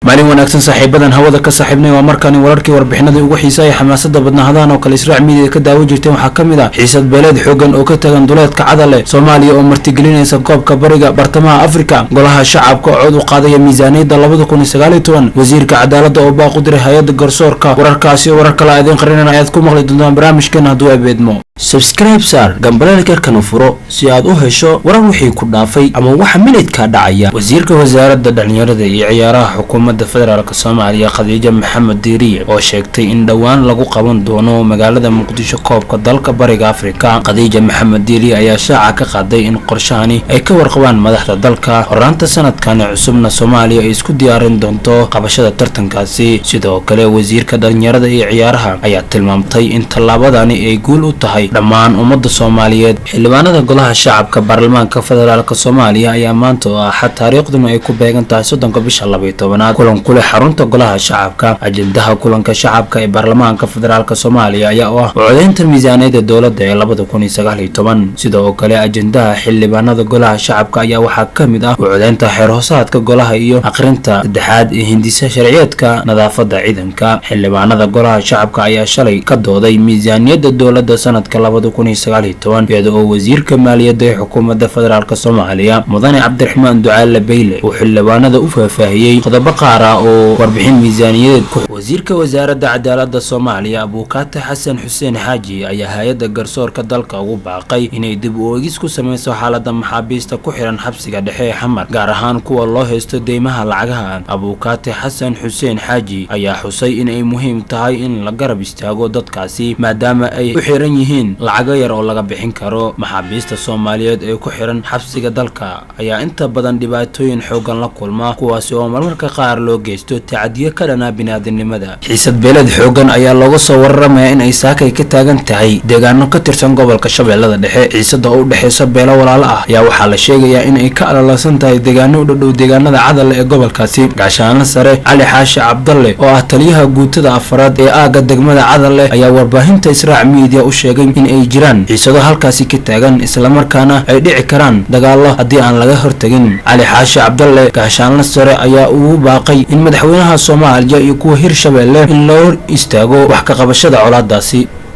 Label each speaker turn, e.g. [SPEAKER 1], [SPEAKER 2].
[SPEAKER 1] Maalin wanaagsan, saaxiibadan hawada ka saaxiibnay. Waa markaani wararkii, warbixinadii ugu xiisaaya xamaasada badnaa hadahan oo kale Israac Media ka daawan jirteen. Waxaa ka mid ah xiisad beeleed xoogan oo ka tagan duleedka Cadale, Soomaaliya oo martigelinaysa koobka bariga bartamaha Afrika, golaha shacabka oo cod u qaadaya miisaaniyadda 2019, wasiirka cadaaladda oo baaq u diray hay-adda garsoorka. Wararkaasi, warar kale aadeen qarinana ayaad ku maqli doontaan barnaamijkeena hadduu abeedmo. Subscribe saar, gambaleelka furo si aad u hesho warar wixii ku dhaafay ama waxa minidka dhacaya. Wasiirka wasaaradda dhalinyarada iyo ciyaaraha xukuumadda federaalk Soomaaliya, Khadiijo Maxamed Diiriye, oo sheegtay in dhowaan lagu qaban doono magaalada Muqdisho koobka dalka bariga Afrika. Khadiija Maxamed Diiriye ayaa shaaca ka qaaday in qorshahani ay ka warqabaan madaxda dalka, horaanta sanadkani cusubna Soomaaliya ay isku diyaarin doonto qabashada tartankaasi. Sidoo kale, wasiirka dhalinyarada iyo ciyaaraha ayaa tilmaamtay in tallaabadani ay guul u tahay dhammaan ummadda Soomaaliyeed. Xildhibaanada golaha shacabka baarlamaanka federaalk Soomaaliya ayaa maanta oo Axad, taariikhduna ay ku beegan tahay 30-ka bisha 12aad, kulan kuleh xarunta golaha shacabka. Ajendaha kulanka shacabka ee baarlamaanka federaalk Soomaaliya ayaa u ah codeynta miisaaniyadda dowladda ee 2019. Sidoo kale, ajendaha xildhibaanada golaha shacabka ayaa waxaa ka mid ah codeynta xeer hoosaadka golaha iyo aqrinta saddexaad ee hindisa sharciyeedka nadaafada ciidanka. Xildhibaanada golaha shacabka ayaa shalay ka dooday miisaaniyadda dowladda sanadka 2019, iyada oo wasiirka maaliyadda ee xukuumadda federaalk Soomaaliya, mudane Cabdiraxmaan Ducaale Bayle, uu xildhibaanada u faahfaahiyey qodobo qaar ah oo warbixin miisaaniyadeed ku. Wasiirka wasaaradda cadaaladda Soomaaliya, Abuukaate Xasan Xuseen Xaaji, ayaa hay-adda garsoorka dalka ugu baaqay inay dib u eegis ku sameyso xaaladda maxaabiista ku xiran xabsiga dhexe ee Xamar, gaar ahaan kuwa loo haysto deymaha lacagaha. Abuukaate Xasan Xuseen Xaaji ayaa xusay in ay muhiim tahay in la garab istaago dadkaasi, maadaama ay u xiran yihiin lacago yar oo laga bixin karo. Maxaabiista Soomaaliyeed ee ku xiran xabsiga dalka ayaa inta badan dhibaatooyin xoogan la kulma, kuwaasi oo marmarka qaar loo geysto tacadiyo ka dhana biniaadamnimada. Xiisad beeleed xoogan ayaa looga soo warramaya in ay saakay ka taagan tahay deegaano ka tirsan gobolka Shabeellada Dhexe. Xiisada oo u dhexeysa beelo walaalo ah ayaa waxaa la sheegayaa in ay ka alalasan tahay deegaano u dhadhow deegaanada Cadale ee gobolkaasi. Gaashaanle Sare Cali Xaashi Cabdalle, oo ah taliyaha guutada afaraad ee aagga degmada Cadale, ayaa warbaahinta Israac Media u sheegay in ay jiraan xiisado halkaasi ka taagan, islamarkaana ay dhici karaan dagaallo haddii aan laga hortagin. Cali Xaashi Cabdalle, gaashaanle sare, ayaa ugu baaqay in madaxweynaha Soomaaliya iyo kuwa Hirshabeelle in loo hor istaago wax ka qabashada colaadaasi.